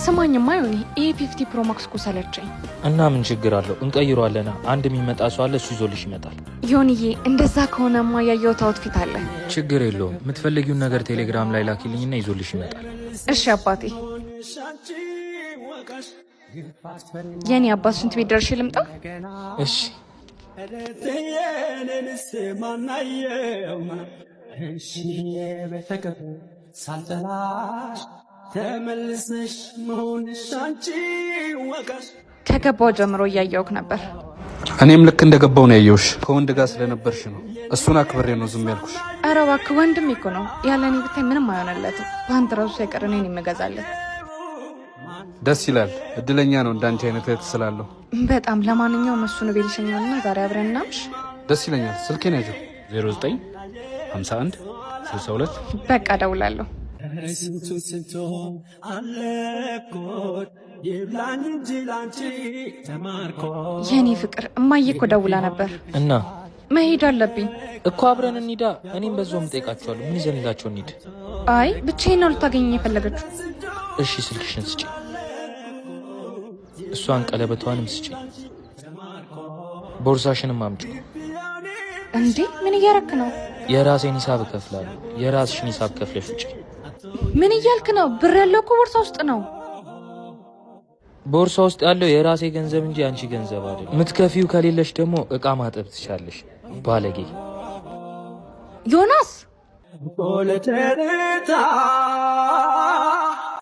ስማኝማ ዮኒ፣ ይሄ 15 Pro Max እኮ ሰለቸኝ። እና ምን ችግር አለው? እንቀይረዋለና። አንድ የሚመጣ ሰው አለ፣ እሱ ይዞልሽ ይመጣል። ዮኒዬ፣ እንደዛ ከሆነማ ያየሁት outfit አለ። ችግር የለውም። የምትፈልጊውን ነገር ቴሌግራም ላይ ላኪልኝና ይዞልሽ ይመጣል። እሺ አባቴ። የኔ አባት፣ ሽንት ቤት ደርሼ ልምጣ። እሺ። ሳልጠላሽ ተመልሰሽ መሆንሽ አንቺ ወቃሽ። ከገባው ጀምሮ እያየውክ ነበር። እኔም ልክ እንደገባው ነው ያየሁሽ። ከወንድ ጋር ስለነበርሽ ነው። እሱን አክብሬ ነው ዝም ያልኩሽ። ኧረ እባክህ፣ ወንድሜ እኮ ነው። ያለ እኔ ብታይ ምንም አይሆንለትም። ፓንት ራሱ ሳይቀር እኔን የምገዛለት። ደስ ይላል። እድለኛ ነው እንዳንቺ አይነት እህት ስላለው። በጣም። ለማንኛውም እሱን ቤት ልሸኘውና ዛሬ አብረን እናምሽ። ደስ ይለኛል። ስልኬን ያዥው። 09 51 62። በቃ እደውላለሁ። ስንቱ ስንቱ አለኮት ይብላኝ እንጂ ላንቺ ተማርኮ። የኔ ፍቅር፣ እማዬ እኮ ደውላ ነበር። እና? መሄድ አለብኝ። እኮ አብረን እንሂዳ። እኔም በዛውም እጠይቃቸዋለሁ። ምን ይዘንላቸው እንሂድ? አይ፣ ብቻዬን ነው ልታገኘኝ የፈለገችው። እሺ፣ ስልክሽን ስጪ። እሷን ቀለበቷንም ስጪ። ቦርሳሽንም አምጪው። እንዴ፣ ምን እያረክ ነው? የራሴን ሂሳብ እከፍላለሁ። የራስሽን ሂሳብ ከፍለሽ ውጪ። ምን እያልክ ነው? ብር ያለው እኮ ቦርሳ ውስጥ ነው። ቦርሳ ውስጥ ያለው የራሴ ገንዘብ እንጂ አንቺ ገንዘብ አይደለም። ምትከፊው ከሌለሽ ደግሞ እቃ ማጠብ ትቻለሽ። ባለጌ። ዮናስ። ለጨረታ።